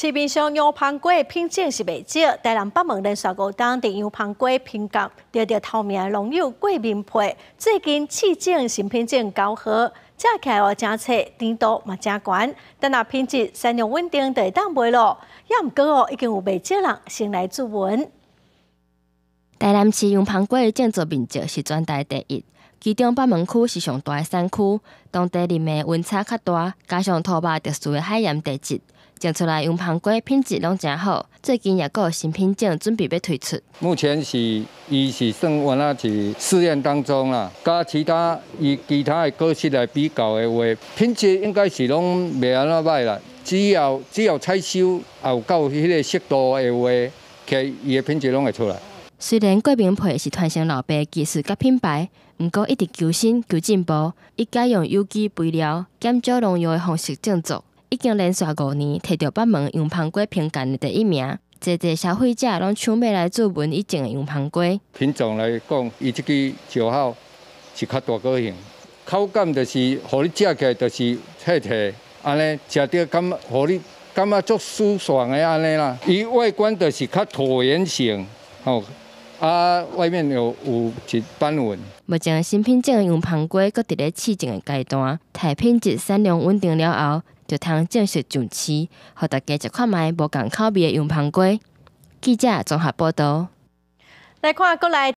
市面上洋芳瓜品種是袂少，台南北門連續5冬佇洋芳瓜評鑑得著頭名的農友郭明培，最近試種新品種9號，食起來哦誠脆，甜度嘛誠懸，但若品質產量穩定就會當賣囉。也毋過哦，已經有袂少人先來注文。台南市洋芳瓜的種植面積是全台第一，其中北門區是上大的產區，當地日暝溫差較大，加上土壤特殊的海鹽地質，種出來洋芳瓜品質攏誠好。最近也閣有新品種準備欲推出。目前是伊是算原來是試驗當中啦，佮其他以其他的果實來比較的話，品質應該是攏袂按怎䆀啦。只要採收也有夠彼个速度的話，其實伊的品質攏會出來。雖然郭明培是傳承老爸技術佮品牌，毋過一直求新求進步，伊改用有機肥料、減少農藥的方式種植，已經連續5年摕著北門洋芳瓜評鑑的第一名。濟濟消費者攏搶欲來注文伊種的洋芳瓜。品種來講，伊這支9號是較大果型，口感就是予你食起來就是脆脆，按呢食著感覺予你感覺足舒爽的按呢啦。伊外觀就是較橢圓形，吼。啊，外面有一斑紋。目前新品種的洋芳瓜閣佇咧試種的階段，待品質產量穩定了後，就通正式上市，予大家食看覓無仝口味的洋芳瓜。記者綜合報導。來看國內。